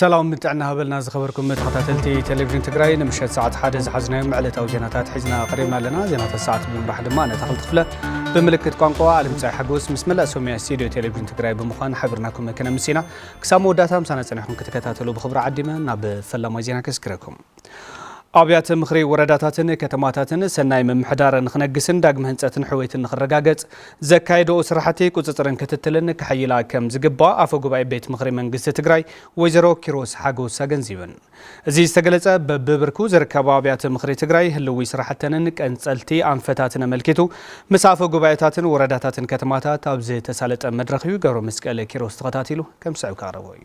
ሰላም ጥዕና ሃበልና ዝኸበርኩም ተኸታተልቲ ቴሌቪዥን ትግራይ፣ ንምሸት ሰዓት ሓደ ዝሓዝናዮም ዕለታዊ ዜናታት ሒዝና ቀሪብና ኣለና። ዜናታት ሰዓት ብምምራሕ ድማ ነታ ክልተ ክፍለ ብምልክት ቋንቋ ኣለምፀይ ሓጎስ ምስ መላእ ሰሙያ ስቱዲዮ ቴሌቪዥን ትግራይ ብምዃን ሓቢርናኩም ከነምስና። ክሳብ መወዳእታ ምሳና ጸኒሕኩም ክትከታተሉ ብኽብሪ ዓዲመ ናብ ፈላማይ ዜና ከስክረኩም። ኣብያተ ምኽሪ ወረዳታትን ከተማታትን ሰናይ ምምሕዳር ንኽነግስን ዳግመ ህንፀትን ሕውየትን ንኽረጋገጽ ዘካየድኦ ስራሕቲ ቁፅፅርን ክትትልን ክሕይላ ከም ዝግባእ ኣፈ ጉባኤ ቤት ምኽሪ መንግስቲ ትግራይ ወይዘሮ ኪሮስ ሓጎስ ኣገንዚበን። እዚ ዝተገለጸ በብብርኩ ዝርከባ ኣብያተ ምኽሪ ትግራይ ህልዊ ስራሕተንን ቀንፀልቲ ኣንፈታትን ኣመልኪቱ ምስ ኣፈ ጉባኤታትን ወረዳታትን ከተማታት ኣብ ዝተሳለጠ መድረኽ እዩ። ገብረ መስቀል ኪሮስ ተኸታቲሉ ከም ዝስዕብ ከቕርቦ እዩ።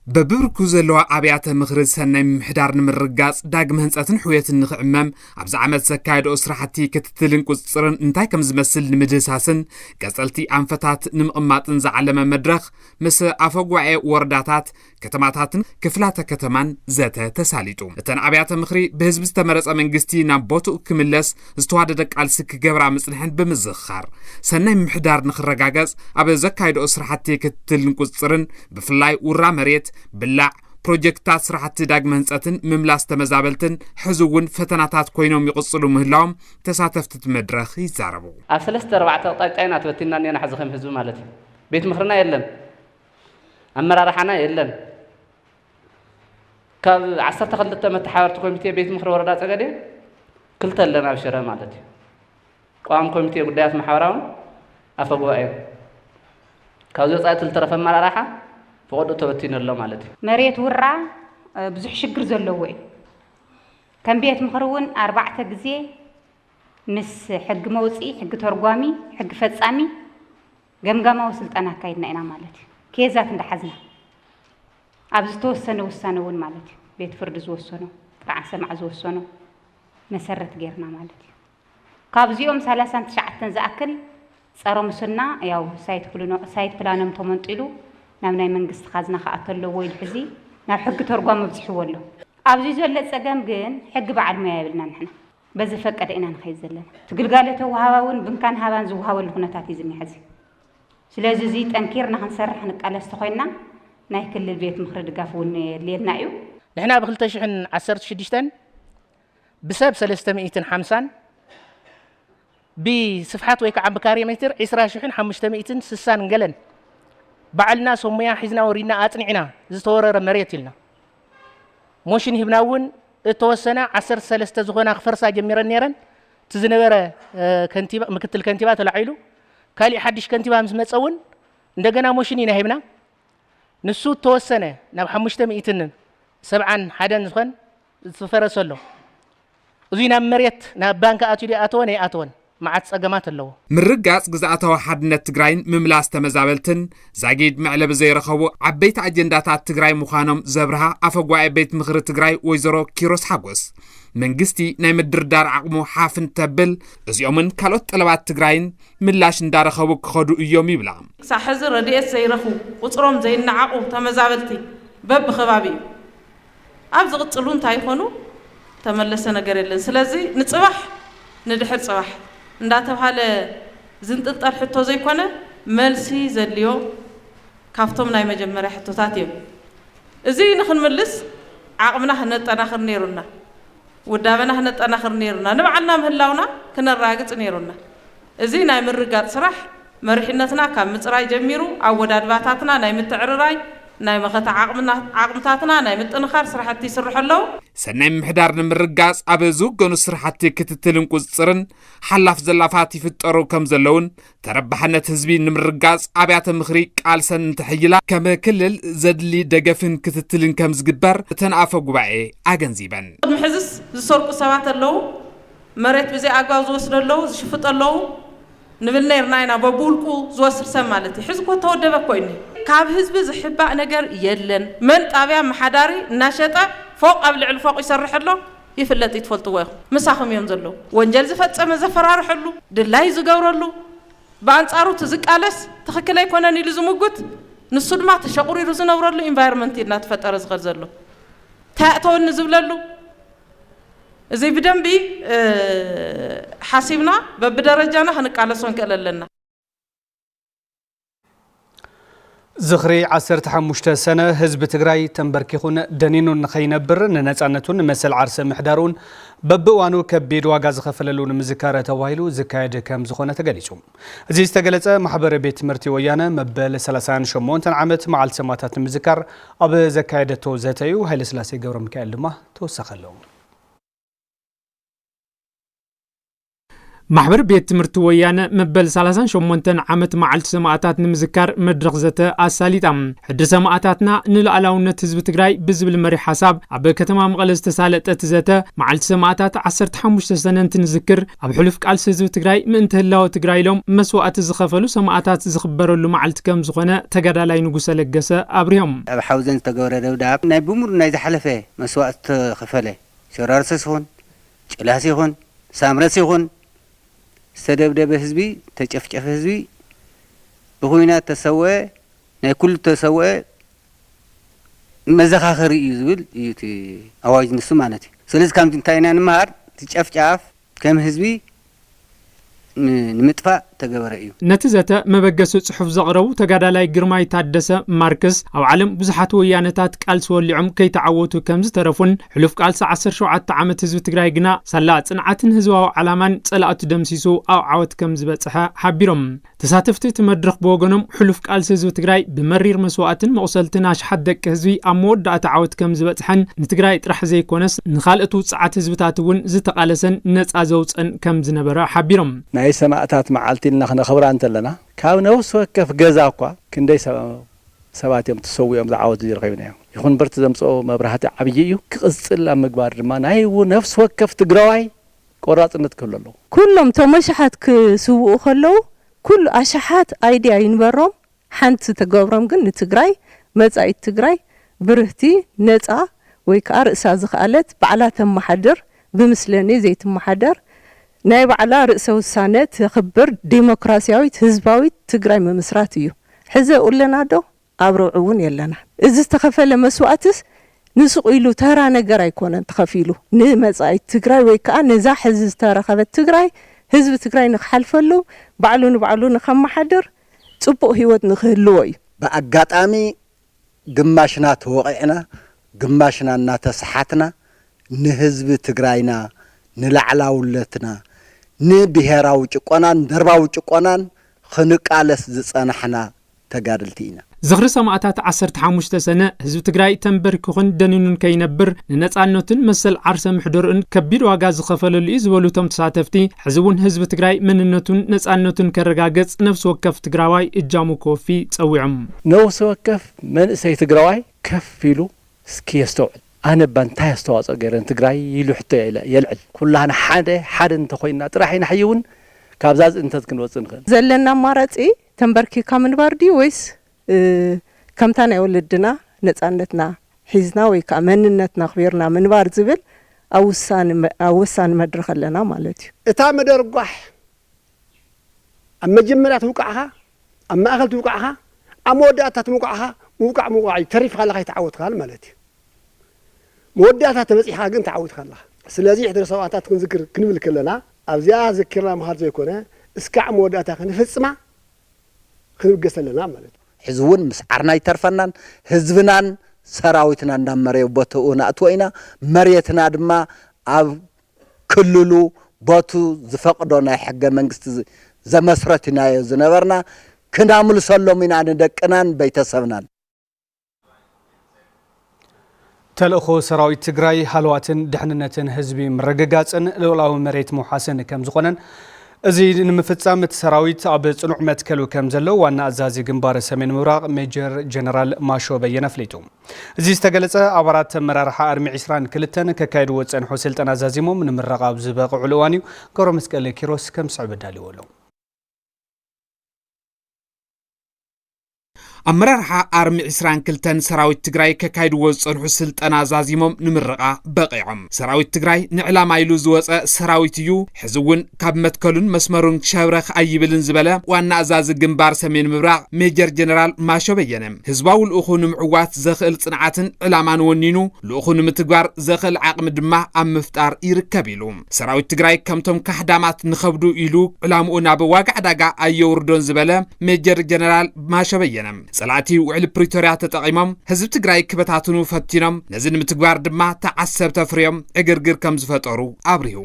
በብብርኩ ዘለዋ ኣብያተ ምኽሪ ሰናይ ምምሕዳር ንምርጋጽ ዳግመ ህንጸትን ሕውየትን ንኽዕመም ኣብዚ ዓመት ዘካየድኦ ስራሕቲ ክትትልን ቁጽጽርን እንታይ ከም ዝመስል ንምድህሳስን ቀጸልቲ ኣንፈታት ንምቕማጥን ዝዓለመ መድረኽ ምስ ኣፈ ጉባኤ ወረዳታት፣ ከተማታትን ክፍላተ ከተማን ዘተ ተሳሊጡ። እተን ኣብያተ ምኽሪ ብህዝቢ ዝተመረጸ መንግስቲ ናብ ቦትኡ ክምለስ ዝተዋደደ ቃልሲ ክገብራ ምጽንሐን ብምዝኽኻር፣ ሰናይ ምምሕዳር ንኽረጋገጽ ኣብ ዘካየድኦ ስራሕቲ ክትትልን ቁጽጽርን ብፍላይ ውራ መሬት፣ ብላዕ፣ ፕሮጀክትታት ስራሕቲ ዳግመ ህንጸትን ምምላስ ተመዛበልትን ሕዚ እውን ፈተናታት ኮይኖም ይቕጽሉ ምህላዎም ተሳተፍቲ እቲ መድረኽ ይዛረቡ። ኣብ ሰለስተ ኣርባዕተ ኣቕጣጫ ኢና ተበቲንና እኒአና ሕዚ ከም ህዝቢ ማለት እዩ። ቤት ምኽርና የለን፣ ኣመራርሓና የለን። ካብ ዓሰርተ ክልተ መተሓባበርቲ ኮሚቴ ቤት ምኽሪ ወረዳ ጸገዴ ክልተ ኣለና ኣብ ሽረ ማለት እዩ። ቋሚ ኮሚቴ ጉዳያት ማሕበራውን ኣፈ ጉባኤ። ካብዚ ወጻኢ እቲ ዝተረፈ ኣመራርሓ ብቐድኡ ተበቲኑ ኣሎ ማለት እዩ። መሬት ውራ፣ እ፣ ብዙሕ ሽግር ዘለዎ እዩ። ከም ቤት ምኽሪ እውን ኣርባዕተ ግዜ ምስ ሕጊ መውፅኢ፣ ሕጊ ተርጓሚ፣ ሕጊ ፈፃሚ ገምጋማዊ ስልጠና ኣካይድና ኢና ማለት እዩ። ኬዛት እንዳሓዝና ኣብ ዝተወሰነ ውሳነ እውን ማለት እዩ፣ ቤት ፍርዲ ዝወሰኖ፣ ጥርዓን ሰማዕ ዝወሰኖ መሰረት ጌርና ማለት እዩ። ካብዚኦም ሰላሳን ትሽዓተን ዝኣክል ጸረ ሙስና፣ ያው ሳይት ፕልኖ-፣ ሳይት ፕላኖም ተመንጢሉ ናብ ናይ መንግስቲ ካዝና ክኣቱ ኣለዎ ኢሉ ሕዚ ናብ ሕጊ ተርጓሚ ኣብዚሕዎ ኣሎ። ኣብዚ ዘሎ ጸገም ግን ሕጊ በዓል ሞያ የብልናን ንሕና። በዘፈቀደ ኢና ንኸይድ ዘለና። እቲ ግልጋሎት ወሃባ እውን ብንካን ሃባን ዝወሃበሉ ኩነታት እዩ ዝኒሀ ሕዚ። ስለዚ እዚ ጠንኪርና ክንሰርሕ ክንቃለስ ተኾይንና ናይ ክልል ቤት ምኽሪ ድጋፍ እውን የድልየና እዩ። ንሕና ብ ክልተ ሽሕን ዓሰርተ ሽዱሽተን ብሰብ ሰለስተ ሚእትን ሓምሳን ብስፍሓት ወይ ከዓ ብካሬ ሜትር ዕስራ ሽሕን ሓሙሽተ ሚእትን ስሳን ገለን ባዕልና ሰብ ሞያ ሒዝና ወሪድና ኣጽኒዕና ዝተወረረ መሬት ኢልና ሞሽን ሂብና እውን እተወሰነ ዓሰርተ ሰለስተ ዝኾና ክፈርሳ ጀሚረን ነይረን። እቲ ዝነበረ፣ እ፣ ከንቲባ፣ ምክትል ከንቲባ ተላዒሉ ካሊእ ሓድሽ ከንቲባ ምስ መጸ እውን እንደገና ሞሽን ኢና ሂብና። ንሱ እተወሰነ ናብ ሓሙሽተ ሚእትን ሰብዓን ሓደን ዝኾን ዝፈረሰ ኣሎ። እዙይ ናብ መሬት ናብ ባንክ ኣትዩ ዶ ይኣተወን ኣይኣተወን? መዓት ጸገማት ኣለዎ። ምርጋጽ ግዝኣታዊ ሓድነት ትግራይን ምምላስ ተመዛበልትን ዛጊድ መዕለቢ ዘይረኸቡ ዓበይቲ ኣጀንዳታት ትግራይ ምዃኖም ዘብርሃ ኣፈ ጉባኤ ቤት ምኽሪ ትግራይ ወይዘሮ ኪሮስ ሓጎስ፣ መንግስቲ ናይ ምድርዳር ዓቕሙ ሓፍ እንተብል እዚኦምን ካልኦት ጠለባት ትግራይን ምላሽ እንዳረኸቡ ክኸዱ እዮም ይብላ። ክሳብ ሕዚ ረድኤት ዘይረኽቡ፣ ቁፅሮም ዘይነዓቑ ተመዛበልቲ በብኸባቢ እዩ። ኣብ ዝቕፅሉ እንታይ ይኾኑ? ተመለሰ ነገር የለን። ስለዚ ንፅባሕ፣ ንድሕር ፅባሕ እንዳተብሃለ ዝንጥልጠል ሕቶ ዘይኮነ፣ መልሲ ዘድልዮ ካብቶም ናይ መጀመርያ ሕቶታት እዮም። እዚ ንኽንምልስ ዓቕምና ክነጠናኽር ነይሩና፣ ውዳበና ክነጠናኽር ነይሩና፣ ንባዕልና ምህላውና ክነረጋግፅ ነይሩና። እዚ ናይ ምርጋጥ ስራሕ መሪሕነትና ካብ ምፅራይ ጀሚሩ፣ ኣወዳድባታትና ናይ ምትዕርራይ፣ ናይ መኸተ ዓቕምና-፣ ዓቕምታትና ናይ ምጥንኻር ስራሕቲ ይስርሑ ኣለዉ። ሰናይ ምምሕዳር ንምርጋጽ ኣብ ዝውገኑ ስራሕቲ ክትትልን ቁፅፅርን ሓላፍ ዘላፋት ይፍጠሩ ከም ዘለውን፣ ተረባሕነት ህዝቢ ንምርጋጽ ኣብያተ ምኽሪ ቃልሰን እንትሕይላ ከም ክልል ዘድሊ ደገፍን ክትትልን ከም ዝግበር እተን ኣፈ ጉባኤ ኣገንዚበን። ቅድሚ ሕዝስ ዝሰርቁ ሰባት ኣለዉ፣ መሬት ብዘይ ኣግባብ ዝወስዱ ኣለዉ፣ ዝሽፍጡ ኣለዉ ንብል ነይርና ኢና። በብውልቁ ዝወስድ ሰብ ማለት እዩ። ሕዚ እኮ ተወደበ እኮ እዩ። ካብ ህዝቢ ዝሕባእ ነገር የለን። መን ጣብያ መሓዳሪ እናሸጠ ፎቕ ኣብ ልዕሊ ፎቕ ይሰርሕ ኣሎ ይፍለጥ እዩ፣ ትፈልጥዎ ኢኹም። ምሳኹም እዮም ዘለዉ። ወንጀል ዝፈጸመ ዘፈራርሐሉ፣ ድላይ ዝገብረሉ፣ ብኣንጻሩ እቲ ዝቃለስ ትኽክል ኣይኮነን ኢሉ ዝምጉት፣ ንሱ ድማ ተሸቑሪሩ ዝነብረሉ ኢንቫይሮንመንት እዩ እናተፈጠረ ዝኸድ ዘሎ። እንታይ ኣእተወኒ ዝብለሉ፣ እዚ ብደንቢ፣ እ፣ ሓሲብና በብደረጃና ክንቃለሶ ንክእል ኣለና። ዝኽሪ ዓሰርተ ሓሙሽተ ሰነ ህዝቢ ትግራይ ተንበርኪኹን ደኒኑን ንኸይነብር፣ ንነጻነቱን ንመሰል ዓርሰ ምሕዳሩን በብእዋኑ ከቢድ ዋጋ ዝኸፈለሉ ንምዝካር ተባሂሉ ዝካየድ ከም ዝኾነ ተገሊጹ። እዚ ዝተገለጸ ማሕበር ቤት ትምህርቲ ወያነ መበል ሰላሳን ሸሞንተን ዓመት መዓልቲ ሰማእታት ንምዝካር ኣብ ዘካየደቶ ዘተ እዩ። ሃይለስላሴ ገብረ ሚካኤል ድማ ተወሳኺ ኣለዎ። ማሕበር ቤት ትምህርቲ ወያነ መበል ሰላሳን ሸሞንተን ዓመት መዓልቲ ሰማእታት ንምዝካር መድረኽ ዘተ ኣሳሊጣ። ሕድሪ ሰማእታትና ንሉዓላውነት ህዝቢ ትግራይ ብዝብል መሪሕ ሓሳብ ኣብ ከተማ መቐለ ዝተሳለጠ እቲ ዘተ፣ መዓልቲ ሰማእታት ዓሰርተ ሓሙሽተ ሰነ እንትንዝክር፣ ኣብ ሕሉፍ ቃልሲ ህዝቢ ትግራይ ምእንቲ ህላወ ትግራይ ኢሎም መስዋእቲ ዝኸፈሉ ሰማእታት ዝኽበረሉ መዓልቲ ከም ዝኾነ ተጋዳላይ ንጉሰ ለገሰ ኣብሪሆም። ኣብ ሓውዘን ዝተገበረ ደብዳብ ናይ ብምሉእ ናይ ዝሓለፈ መስዋእቲ ዝተኸፈለ፣ ሸራሮስ ይኹን፣ ጭላስ ይኹን፣ ሳምረስ ይኹን፣ ዝተደብደበ ህዝቢ፣ ተጨፍጨፈ ህዝቢ፣ ብኹናት ተሰወአ፣ ናይ ኩሉ ተሰወአ መዘኻኸሪ እዩ ዝብል እዩ እቲ ኣዋጅ ንሱ ማለት እዩ። ስለዚ ካብዚ እንታይ ኢና ንምሃር? እቲ ጨፍጫፍ ከም ህዝቢ ን-፣ ንምጥፋእ ተገበረ እዩ። ነቲ ዘተ መበገሲ ጽሑፍ ዘቕረቡ ተጋዳላይ ግርማይ ታደሰ ማርክስ፣ ኣብ ዓለም ብዙሓት ወያነታት ቃልሲ ወሊዖም ከይተዓወቱ ከም ዝተረፉን፣ ሕሉፍ ቃልሲ ዓሰርተ ሸውዓተ ዓመት ህዝቢ ትግራይ ግና ሳላ ጽንዓትን ህዝባዊ ዓላማን ጸላእቱ ደምሲሱ ኣብ ዓወት ከም ዝበጽሐ ሓቢሮም። ተሳተፍቲ እቲ መድረኽ ብወገኖም፣ ሕሉፍ ቃልሲ ህዝቢ ትግራይ ብመሪር መስዋእትን መቑሰልትን ኣሽሓት ደቂ ህዝቢ ኣብ መወዳእታ ዓወት ከም ዝበጽሐን፣ ንትግራይ ጥራሕ ዘይኮነስ ንኻልኦት ውጽዓት ህዝብታት እውን ዝተቓለሰን ነጻ ዘውጸን ከም ዝነበረ ሓቢሮም። ናይ ሰማእታት መዓልቲ ኢልና ክነኽብራ እንተለና፣ ካብ ነፍሲ ወከፍ ገዛ እኳ ክንደይ ሰ-፣ ሰባት እዮም ተሰዊኦም ዝዓወት እዚ ረኺብናዮ። ይኹን እምበር እቲ ዘምጽኦ መብራህቲ ዓብዪ እዩ። ክቕጽል ኣብ ምግባር ድማ ናይ ው-፣ ነፍሲ ወከፍ ትግራዋይ ቆራጽነት ክህሉ ኣለዎ። ኩሎም እቶም ኣሽሓት ክስውኡ ከለዉ፣ ኩሉ ኣሽሓት ኣይድያ ይንበሮም፣ ሓንቲ ትገብሮም ግን ንትግራይ፣ መጻኢት ትግራይ ብርህቲ፣ ነጻ ወይ ከኣ ርእሳ ዝኸኣለት፣ ባዕላ ተመሓድር፣ ብምስለኔ ዘይትመሓደር፣ ናይ ባዕላ ርእሰ ውሳነ ተኽብር፣ ዴሞክራስያዊት ህዝባዊት ትግራይ ምምስራት እዩ። ሕዚ ኣብኡ ኣለና ዶ? ኣብ ረብዑ እውን የለና። እዚ ዝተኸፈለ መስዋእትስ ንሱቕ ኢሉ ተራ ነገር ኣይኮነን ተኸፊሉ። ንመጻኢት ትግራይ ወይ ከኣ ነዛ ሕዚ ዝተረኸበት ትግራይ፣ ህዝቢ ትግራይ ንክሓልፈሉ፣ ባዕሉ ንባዕሉ ንኸመሓድር፣ ጽቡቕ ህይወት ንክህልዎ እዩ። ብኣጋጣሚ ግማሽና ተወቒዕና፣ ግማሽና እናተሰሓትና፣ ንህዝቢ ትግራይና፣ ንላዕላውነትና፣ ንብሄራዊ ጭቆናን ደርባዊ ጭቆናን ክንቃለስ ዝጸናሕና ተጋደልቲ ኢና። ዝኽሪ ሰማእታት ዓሰርተ ሓሙሽተ ሰነ ህዝቢ ትግራይ ተንበርኪኹን ደኒኑን ከይነብር፣ ንነጻነቱን መሰል ዓርሰ ምሕደርኡን ከቢድ ዋጋ ዝኸፈለሉ እዩ ዝበሉ እቶም ተሳተፍቲ፣ ሕዚ እውን ህዝቢ ትግራይ መንነቱን ነጻነቱን ከረጋግጽ ነፍሲ ወከፍ ትግራዋይ እጃሙ ክወፊ ጸዊዖም። ነፍሲ ወከፍ መንእሰይ ትግራዋይ ከፍ ኢሉ እስኪ የስተውዕል። ኣነ እባ እንታይ ኣስተዋፅኦ ገይረ ንትግራይ ኢሉ ሕቶ የለ-፣ የልዕል። ኩላህና ሓደ፣ ሓደ እንተኾይንና ጥራሕ ኢና ሕጂ እውን ካብዛ ዝእንተት ክንወፅእ ንኽእል። ዘለና ኣማራፂ ተንበርኪካ ምንባር ድዩ ወይስ፣ እ፣ ከምታ ናይ ወለድና ነፃነትና ሒዝና ወይ ከዓ መንነትና ኣኽቢርና ምንባር ዝብል ኣብ ውሳኔ መ-፣ ኣብ ወሳኒ መድረኽ ኣለና ማለት እዩ። እታ መደርጓሕ ኣብ መጀመርያ ትውቃዕኻ፣ ኣብ ማእኸል ትውቃዕኻ፣ ኣብ መወዳእታ ትምውቃዕኻ፣ ምውቃዕ ምውቃዕ እዩ። ተሪፍካ ኣለኻ፣ ኣይተዓወትካን ማለት እዩ። መወዳእታ ተበጺሕካ ግን ተዓዊትካ ኣለኻ። ስለዚ ሕድሪ ሰማእታት ክንዝክር ክንብል ከለና፣ ኣብዚኣ ዘኪርና ምኻድ ዘይኮነ፣ እስካዕ መወዳእታ ክንፍጽማ ክንብገስ ኣለና ማለት እዩ። ሕዚ እውን ምስዓርና ኣይተርፈናን፣ ህዝብናን ሰራዊትናን ናብ መሬት ቦትኡ ነእትዎ ኢና። መሬትና ድማ ኣብ ክልሉ ቦቱ ዝፈቕዶ ናይ ሕገ መንግስቲ ዝ-፣ ዘመስረትናዮ ዝነበርና ክናምልሰሎም ኢና ንደቅናን ቤተሰብናን። ተልእኾ ሰራዊት ትግራይ ሃለዋትን ድሕንነትን ህዝቢ ምርግጋፅን ልኡላዊ መሬት ምውሓስን ከም ዝኾነን እዚ ንምፍፃም እቲ ሰራዊት ኣብ ፅኑዕ መትከሉ ከም ዘሎ ዋና ኣዛዚ ግንባር ሰሜን ምብራቕ ሜጀር ጀነራል ማሾ በየነ ኣፍሊጡ። እዚ ዝተገለጸ ኣብ ኣራት ኣመራርሓ ኣርሚ ዒስራን ክልተን ከካይድዎ ዝጸንሑ ስልጠና ዛዚሞም ንምረቓ ኣብ ዝበቕዕሉ እዋን እዩ። ገብረመስቀል ኪሮስ ከም ዝስዕብ ኣዳልዎ ኣሎ። ኣመራርሓ ኣርሚ ዒስራን ክልተን ሰራዊት ትግራይ ከካይድዎ ዝጸንሑ ስልጠና ዛዚሞም ንምረቓ በቒዖም። ሰራዊት ትግራይ ንዕላማ ኢሉ ዝወጸ ሰራዊት እዩ። ሕዚ እውን ካብ መትከሉን መስመሩን ሸብረኽ ኣይብልን ዝበለ ዋና ኣዛዚ ግንባር ሰሜን ምብራቕ ሜጀር ጀነራል ማሾ በየነ፣ ህዝባዊ ልኡኹ ንምዕዋት ዘኽእል ጽንዓትን ዕላማን ወኒኑ ልኡኹ ንምትግባር ዘኽእል ዓቕሚ ድማ ኣብ ምፍጣር ይርከብ ኢሉ። ሰራዊት ትግራይ ከምቶም ካሕዳማት ንኸብዱ ኢሉ ዕላምኡ ናብ ዋጋ ዕዳጋ ኣየውርዶን ዝበለ ሜጀር ጀነራል ማሾ በየነ፣ ጸላእቲ ውዕሊ ፕሪቶርያ ተጠቒሞም ህዝቢ ትግራይ ክበታትኑ ፈቲኖም፣ ነዚ ንምትግባር ድማ ተዓሰብቲ ኣፍርዮም ዕግርግር ከም ዝፈጠሩ ኣብሪሁ።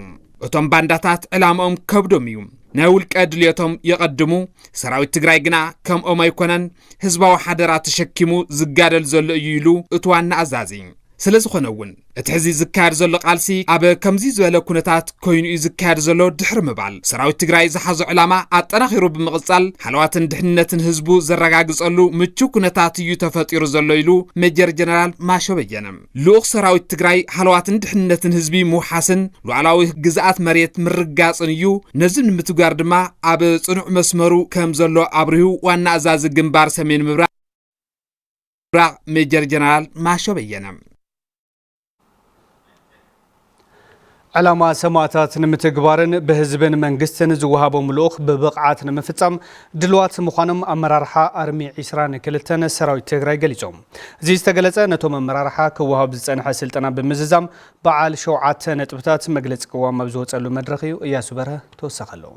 እቶም ባንዳታት ዕላምኦም ከብዶም እዩ። ናይ ውልቀ ድልየቶም የቐድሙ። ሰራዊት ትግራይ ግና ከምኦም ኣይኮነን፣ ህዝባዊ ሓደራ ተሸኪሙ ዝጋደል ዘሎ እዩ ኢሉ እቲ ዋና ኣዛዚ። ስለ ዝኾነ እውን እቲ ሕዚ ዝካየድ ዘሎ ቃልሲ ኣብ ከምዚ ዝበለ ኩነታት ኮይኑ እዩ ዝካየድ ዘሎ ድሕሪ ምባል፣ ሰራዊት ትግራይ ዝሓዞ ዕላማ ኣጠናኺሩ ብምቕጻል፣ ሓለዋትን ድሕንነትን ህዝቡ ዘረጋግጸሉ ምቹው ኩነታት እዩ ተፈጢሩ ዘሎ ኢሉ ሜጀር ጀነራል ማሾ በየነ። ልኡኽ ሰራዊት ትግራይ ሓለዋትን ድሕንነትን ህዝቢ ምውሓስን ሉዓላዊ ግዝኣት መሬት ምርግጋጽን እዩ፣ ነዚ ንምትግባር ድማ ኣብ ጽኑዕ መስመሩ ከም ዘሎ ኣብሪሁ ዋና ኣዛዚ ግንባር ሰሜን ምብራቕ ሜጀር ጀነራል ማሾ በየነ። ዕላማ ሰማእታት ንምትግባርን ብህዝብን መንግስትን ዝወሃቦም ልኡኽ ብብቕዓት ንምፍጻም ድልዋት ምዃኖም ኣመራርሓ ኣርሚ ዒስራን ክልተን ሰራዊት ትግራይ ገሊጾም። እዚ ዝተገለጸ ነቶም ኣመራርሓ ክወሃብ ዝጸንሐ ስልጠና ብምዝዛም በዓል ሸውዓተ ነጥብታት መግለጺ ቅዋም ኣብ ዝወጸሉ መድረኽ እዩ። እያሱ በርሀ ተወሳኺ ኣለዎ።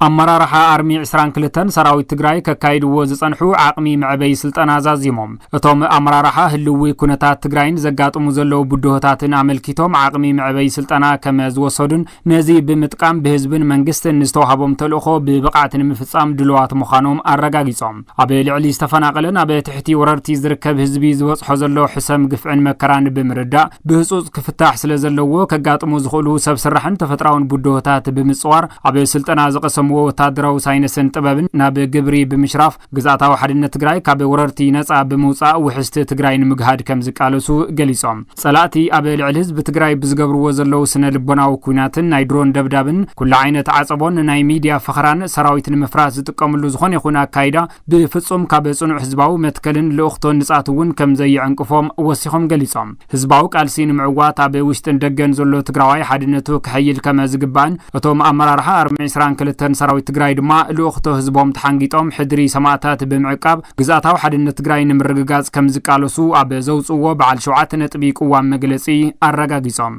ኣመራርሓ ኣርሚ ዒስራን ክልተን ሰራዊት ትግራይ ከካይድዎ ዝጸንሑ ዓቕሚ መዕበይ ስልጠና ዛዚሞም። እቶም ኣመራርሓ ህልዊ ኩነታት ትግራይን ዘጋጥሙ ዘለዉ ብድሆታትን ኣመልኪቶም ዓቕሚ መዕበይ ስልጠና ከም ዝወሰዱን ነዚ ብምጥቃም ብህዝብን መንግስትን ዝተዋህቦም ተልእኾ ብብቕዓት ንምፍጻም ድልዋት ምዃኖም ኣረጋጊጾም። ኣብ ልዕሊ ዝተፈናቐለን ኣብ ትሕቲ ወረርቲ ዝርከብ ህዝቢ ዝበጽሖ ዘሎ ሕሰም ግፍዕን መከራን ብምርዳእ ብህጹጽ ክፍታሕ ስለ ዘለዎ ከጋጥሙ ዝኽእሉ ሰብ ስራሕን ተፈጥራውን ብድሆታት ብምጽዋር ኣብ ስልጠና ዝቐሰምዎ ወታደራዊ ሳይንስን ጥበብን ናብ ግብሪ ብምሽራፍ ግዝኣታዊ ሓድነት ትግራይ ካብ ወረርቲ ነጻ ብምውጻእ ውሕስቲ ትግራይ ንምግሃድ ከም ዝቃለሱ ገሊጾም። ጸላእቲ ኣብ ልዕሊ ህዝቢ ትግራይ ብዝገብርዎ ዘለዉ ስነ ልቦናዊ ኩናትን ናይ ድሮን ደብዳብን ኩሉ ዓይነት ዓጸቦን ናይ ሚድያ ፈኸራን ሰራዊት ንምፍራስ ዝጥቀምሉ ዝኾነ ይኹን ኣካይዳ ብፍጹም ካብ ጽኑዕ ህዝባዊ መትከልን ልኡኽቶን ንጻት እውን ከም ዘየዕንቅፎም ወሲኾም ገሊጾም። ህዝባዊ ቃልሲ ንምዕዋት ኣብ ውሽጥን ደገን ዘሎ ትግራዋይ ሓድነቱ ክሕይል ከም ዝግባእን እቶም ኣመራርሓ ኣርሚ ዒስራን ክልተን ሰራዊት ትግራይ ድማ ልኡኽቶ ህዝቦም ተሓንጊጦም ሕድሪ ሰማእታት ብምዕቃብ ግዝኣታዊ ሓድነት ትግራይ ንምርግጋጽ ከም ዝቃለሱ ኣብ ዘውጽእዎ በዓል ሸውዓተ ነጥቢ ቅዋም መግለጺ ኣረጋጊጾም።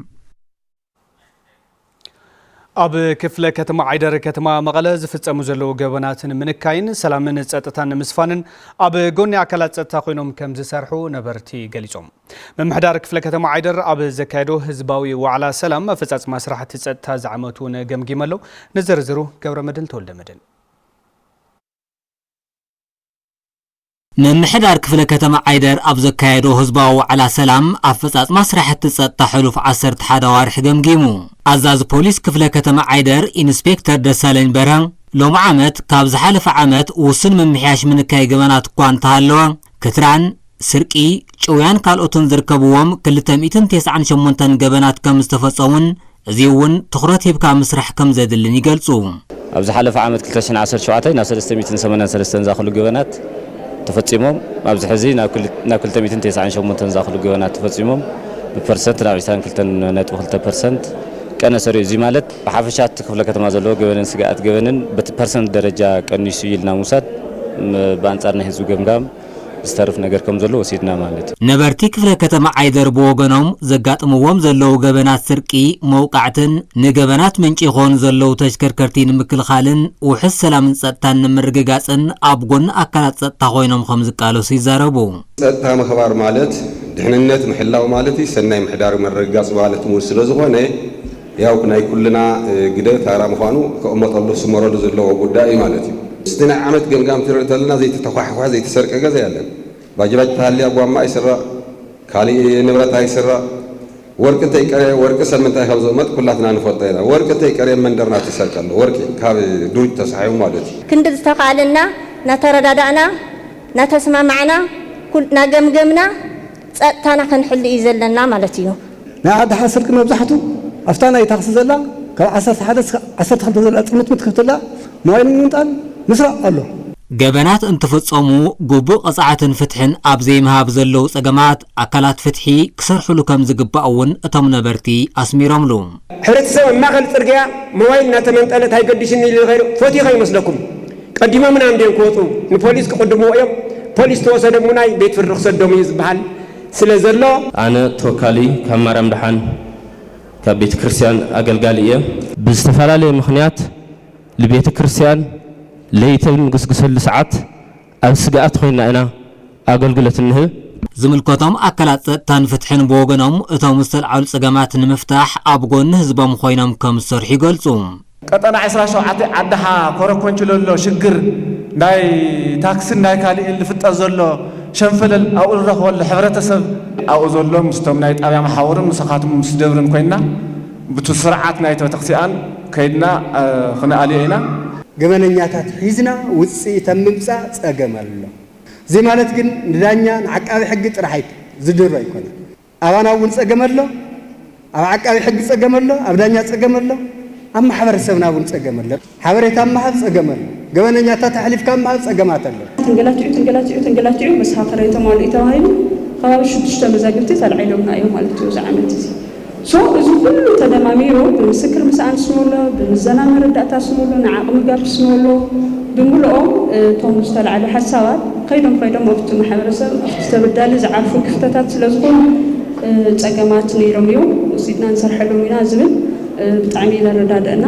ኣብ ክፍለ ከተማ ዓይደር ከተማ መቐለ ዝፍጸሙ ዘለዉ ገበናት ንምንካይን ሰላምን ጸጥታን ንምስፋንን ኣብ ጎኒ ኣካላት ጸጥታ ኮይኖም ከም ዝሰርሑ ነበርቲ ገሊጾም። ምምሕዳር ክፍለ ከተማ ዓይደር ኣብ ዘካየዶ ህዝባዊ ዋዕላ ሰላም ኣፈጻጽማ ስራሕቲ ጸጥታ ዝዓመቱ እውን ገምጊመ ኣሎ። ንዝርዝሩ ገብረ መድህን ተወልደ መድህን። ምምሕዳር ክፍለ ከተማ ዓይደር ኣብ ዘካየዶ ህዝባዊ ዋዕላ ሰላም ኣፈጻጽማ ስራሕቲ ጸጥታ ሕሉፍ ዓሰርተ ሓደ ኣዋርሕ ገምጊሙ። ኣዛዚ ፖሊስ ክፍለ ከተማ ዓይደር ኢንስፔክተር ደሳለኝ በርሀ ሎሚ ዓመት ካብ ዝሓለፈ ዓመት ውሱን ምምሕያሽ ምንካይ ገበናት እኳ እንተሃለወ፣ ክትራን፣ ስርቂ፣ ጭውያን ካልኦትን ዝርከብዎም ክልተ ሚእትን ተስዓን ሸሞንተን ገበናት ከም ዝተፈጸሙን እዚ እውን ትኹረት ሂብካ ምስራሕ ከም ዘድልን ይገልጹ። ኣብ ዝሓለፈ ዓመት ክልተ ሽሕን ዓሰርተ ሸውዓተን ናብ ሰለስተ ሚእትን ሰማንያን ሰለስተን ዝኣኽሉ ገበናት ተፈጺሞም፣ ኣብዚ ሕዚ ናብ ክል-፣ ናብ ክልተ ሚእትን ተስዓን ሸሞንተን ዝኣኽሉ ገበናት ተፈጺሞም፣ ብፐርሰንት ናብ ዕስራን ክልተን ነጥቢ ክልተ ፐርሰንት ቀነሰ እዩ። እዚ ማለት ብሓፈሻ እቲ ክፍለ ከተማ ዘለዎ ገበንን ስግኣት ገበንን በቲ ፐርሰንት ደረጃ ቀኒሱ ኢልና ምውሳድ፣ ም-፣ ብኣንጻር ናይ ህዝቢ ገምጋም ዝተርፍ ነገር ከም ዘሎ ወሲድና ማለት እዩ። ነበርቲ ክፍለ ከተማ ዓይደር ብወገኖም ዘጋጥምዎም ዘለዉ ገበናት ስርቂ፣ መውቃዕትን ንገበናት ምንጪ ይኾኑ ዘለዉ ተሽከርከርቲ ንምክልኻልን ውሑስ ሰላምን ጸጥታን ንምርግጋጽን ኣብ ጎኒ ኣካላት ጸጥታ ኮይኖም ከም ዝቃለሱ ይዛረቡ። ጸጥታ ምኽባር ማለት ድሕንነት ምሕላው ማለት እዩ። ሰናይ ምሕዳር ምርግጋጽ ማለት እውን ስለ ዝኾነ ያው ናይ ኩልና፣ እ፣ ግደ ታራ ምዃኑ ክቕመጠሉ ክስመረሉ ዘለዎ ጉዳይ እዩ ማለት እዩ። ምስቲ ናይ ዓመት ገምጋም ትርኢ እንተለና ዘይተተኳሕኳሐ ዘይተሰርቀ ገዛ የለን። ባጅባጅ ተሃልያ ጓማ ኣይስረቕ፣ ካሊእ ንብረት ኣይስረቕ። ወርቂ እንተይቀረ-፣ ወርቂ ሰብ ምንታይ ከም ዝቕመጥ ኩላትና ንፈልጦ ኢና። ወርቂ እንተይቀረ መንደርና ትሰርቀ ኣሎ። ወርቂ ካብ ዱጅ ተሳሒቡ ማለት እዩ። ክንዲ ዝተኻእለና እናተረዳዳእና፣ እናተስማማዕና፣ ኩል-፣ እናገምገምና ጸጥታና ክንሕሉ እዩ ዘለና ማለት እዩ። ናይ ዓዲ ሓ ስርቂ መብዛሕቱ ኣብታ ናይ ታክሲ ዘላ ካብ ዓሰርተ ሓደ እስከ ዓሰርተ ክልተ ዘላ ጥምጥምት ክትላ ሞባይል ምንጣል ምስራቕ ኣሎ። ገበናት እንትፍጸሙ ግቡእ ቅጽዓትን ፍትሕን ኣብ ዘይምሃብ ዘለዉ ጸገማት ኣካላት ፍትሒ ክሰርሕሉ ከም ዝግባእ እውን እቶም ነበርቲ ኣስሚሮምሉ። ሕብረተሰብ ኣብ ማእኸል ጽርግያ ሞባይል እናተመንጠለ እንታይ ገዲሽኒ ኢሉ ዝኸይድ ፈትዩ ከይመስለኩም። ቀዲሞምና እንድዮም ክወፁ፣ ንፖሊስ ክቕድምዎ እዮም። ፖሊስ ተወሰደ እሙናይ ቤት ፍርዲ ክሰዶም እዩ ዝበሃል ስለ ዘሎ። ኣነ ተወካሊ ካብ ማርያም ደሓን ካብ ቤተ ክርስቲያን ኣገልጋሊ እየ። ብዝተፈላለየ ምኽንያት ንቤተ ክርስቲያን ለይቲ ኣብ እንግስግሰሉ ሰዓት ኣብ ስግኣት ኮይና ኢና ኣገልግሎት እንህብ። ዝምልከቶም ኣካላት ጸጥታን ፍትሕን ብወገኖም፣ እቶም ዝተልዓሉ ጸገማት ንምፍታሕ ኣብ ጎኒ ህዝቦም ኮይኖም ከም ዝሰርሑ ይገልጹ። ቀጠና ዕስራ ሸውዓተ ዓድኻ ኮረኮንች ለሎ ሽግር ናይ ታክስን ናይ ካሊእን ልፍጠር ዘሎ ሸንፈለል ኣብኡ ንረኽበሉ ሕብረተሰብ ኣብኡ ዘሎ ምስቶም ናይ ጣብያ መሓውርን ምሳኻትኩም ምስ ደብርን ኮይንና ብቱ ስርዓት ናይቲ ቤተክርስትያን ከይድና፣ እ፣ ክንኣልዮ ኢና። ገበነኛታት ሒዝና ውፅኢት ኣብ ምምፃእ ፀገም ኣሎ። እዚ ማለት ግን ንዳኛ ንዓቃቢ ሕጊ ጥራሕ ኣይ- ዝድሮ ኣይኮነን። ኣባና እውን ፀገም ኣሎ፣ ኣብ ዓቃቢ ሕጊ ፀገም ኣሎ፣ ኣብ ዳኛ ፀገም ኣሎ፣ ኣብ ማሕበረሰብና እውን ፀገም ኣሎ። ሓበሬታ ምሃብ ፀገም ኣሎ፣ ገበነኛታት ኣሕሊፍካ ምሃብ ፀገማት ኣሎ። ተንገላቲዑ ተንገላቲዑ ተንገላቲዑ መሰኻኽር ኣይተማልኡ ተባሂሉ ከባቢ ሽዱሽተ መዛግብቲ ተላዒሎምና እዮም ማለት እዩ እዚ ዓመት እዚ። So እዚ ኩሉ ተደማሚሩ ብምስክር ምስኣን ስኖሎ ብምዘና መረዳእታ ስኖሎ ንዓቕሚ ጋፕ ስኖሎ ብምልኦም እቶም ዝተላዕሉ ሓሳባት ከይዶም ከይዶም ኣብቲ ማሕበረሰብ ኣብቲ ተበዳሊ ዝዓርፉ ክፍተታት ስለዝኾኑ ፀገማት ነይሮም እዮም። ወሲድና ንሰርሐሎም ኢና ዝብል ብጣዕሚ እዩ ዘረዳድእና።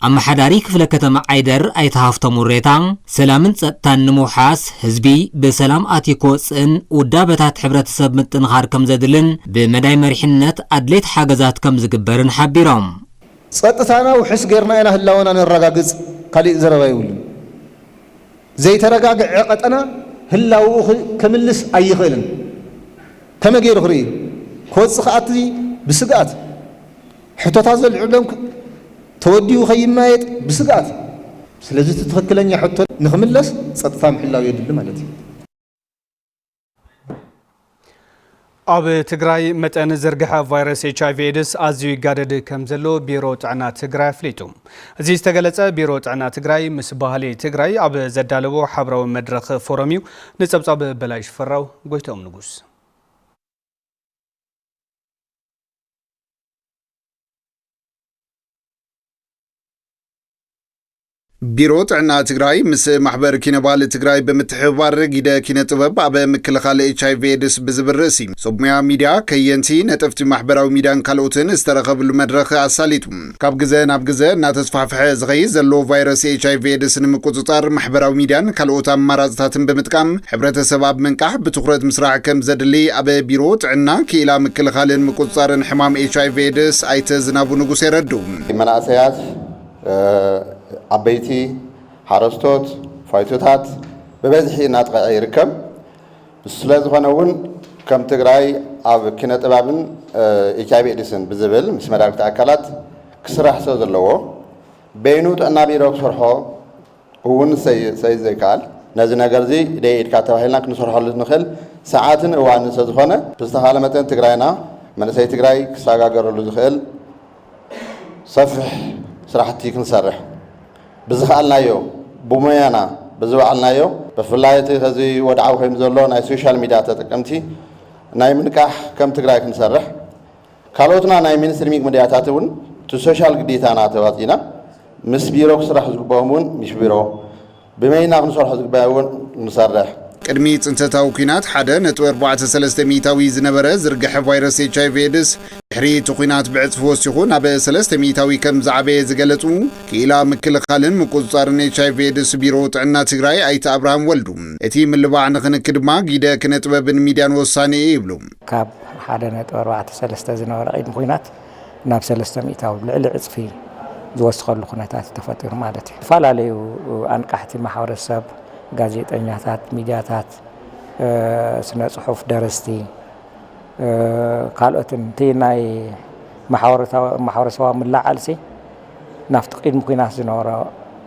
ኣመሓዳሪ ክፍለ ከተማ ዓይደር ኣይተ ሃፍቶም ውሬታ፣ ሰላምን ጸጥታን ንምውሓስ ህዝቢ ብሰላም ኣትዩ ክወጽእን ውዳበታት ሕብረተሰብ ምጥንኻር ከምዘድልን ብመዳይ መሪሕነት ኣድለይቲ ሓገዛት ከምዝግበርን ሓቢሮም። ጸጥታና ውሕስ ጌርና ኢና ህላወና ነረጋግጽ፣ ካሊእ ዘረባ የብሉን። ዘይተረጋግዐ ቀጠና ህላውኡ ክምልስ ኣይኽእልን። ከመይ ገይሩ ክርኢ? ክወጽእ ክኣቲ ብስግኣት፣ ሕቶታት ዘልዕሎም ተወዲቡ ከይማየጥ ብስግኣት። ስለዚ እቲ ትኽክለኛ ሕቶ ንኽምለስ ጸጥታ ምሕላው የድሊ ማለት እዩ። ኣብ ትግራይ መጠን ዝርግሐ ቫይረስ ኤች ኣይ ቪ ኤድስ ኣዝዩ ይጋደድ ከም ዘሎ ቢሮ ጥዕና ትግራይ ኣፍሊጡ። እዚ ዝተገለጸ ቢሮ ጥዕና ትግራይ ምስ ባህሊ ትግራይ ኣብ ዘዳለዎ ሓብራዊ መድረኽ ፎረም እዩ። ንጸብጻብ በላይ ሽፈራው፣ ጎይትኦም ንጉስ። ቢሮ ጥዕና ትግራይ ምስ ማሕበር ኪነ ባህሊ ትግራይ ብምትሕብባር ጊደ ኪነ ጥበብ ኣብ ምክልኻል ኤች ኣይ ቪ ኤድስ ብዝብል ርእሲ ሰብ ሞያ ሚድያ፣ ከየንቲ፣ ነጠፍቲ ማሕበራዊ ሚድያን ካልኦትን ዝተረኸብሉ መድረኽ ኣሳሊጡ። ካብ ግዘ ናብ ግዘ እናተስፋሕፈሐ ዝኸይድ ዘሎ ቫይረስ ኤች ኣይ ቪ ኤድስ ንምቁፅፃር ማሕበራዊ ሚድያን ካልኦት ኣማራፅታትን ብምጥቃም ሕብረተሰብ ኣብ ምንቃሕ ብትኹረት ምስራሕ ከም ዘድሊ ኣብ ቢሮ ጥዕና ክኢላ ምክልኻልን ምቁፅፃርን ሕማም ኤች ኣይ ቪ ኤድስ ኣይተ ዝናቡ ንጉስ የረድኡ። መናእሰያት፣ ዓበይቲ፣ ሓረስቶት፣ ፋይቶታት ብበዝሒ እናጥቕዐ ይርከብ። ስለ ዝኾነ እውን ከም ትግራይ ኣብ ኪነ ጥበብን ኤች ኣይ ቪ ኤድስን ብዝብል ምስ መዳርግቲ ኣካላት ክስራሕ ስለ ዘለዎ በይኑ ጥዕና ቢሮ ክሰርሖ እውን ሰይ ዘይከኣል ነዚ ነገር እዚ ደይ ኢድካ ተባሂልና ክንሰርሐሉ ንኽእል ሰዓትን እዋንን ስለ ዝኾነ ብዝተኻለ መጠን ትግራይና መንእሰይ ትግራይ ክሰጋገረሉ ዝኽእል ሰፊሕ ስራሕቲ ክንሰርሕ ብዝኸኣልናዮ ብሞያና ብዝወዓልናዮ ብፍላይ እቲ ከዚ ወድዓዊ ኮይኑ ዘሎ ናይ ሶሻል ሚድያ ተጠቀምቲ ናይ ምንቃሕ ከም ትግራይ ክንሰርሕ ካልኦትና ናይ ሚንስትሪሚንግ ሚድያታት እውን እቲ ሶሻል ግዴታና ተዋፂና ምስ ቢሮ ክስራሕ ዝግበኦም እውን ምስ ቢሮ ብመይና ክንሰርሖ ዝግበእ እውን ንሰርሕ። ቅድሚ ፅንተታዊ ኲናት ሓደ ነጥቢ ኣርባዕተ ሰለስተ ሚእታዊ ዝነበረ ዝርግሐ ቫይረስ ኤች ኣይ ቪ ኤድስ ድሕሪ እቲ ኲናት ብዕፅፊ ወሲኹ ናብ ሰለስተ ሚእታዊ ከም ዝዓበየ ዝገለፁ ክኢላ ምክልኻልን ምቁፅፃርን ኤች ኣይ ቪ ኤድስ ቢሮ ጥዕና ትግራይ ኣይተ ኣብርሃም ወልዱ፣ እቲ ምልባዕ ንኽንኪ ድማ ጊደ ኪነ ጥበብን ሚድያን ወሳኒ እዩ ይብሉ። ካብ ሓደ ነጥቢ ኣርባዕተ ሰለስተ ዝነበረ ቅድሚ ኲናት ናብ ሰለስተ ሚእታዊ ልዕሊ ዕፅፊ ዝወስኸሉ ኩነታት ተፈጢሩ ማለት እዩ። ዝተፈላለዩ ኣንቃሕቲ ማሕበረሰብ፣ ጋዜጠኛታት፣ ሚድያታት፣ ስነ ፅሑፍ፣ ደረስቲ፣ ካልኦትን እቲ ናይ ማሕበረሰባዊ ምልዕዓልሲ ናብቲ ቅድሚ ኲናት ዝነበሮ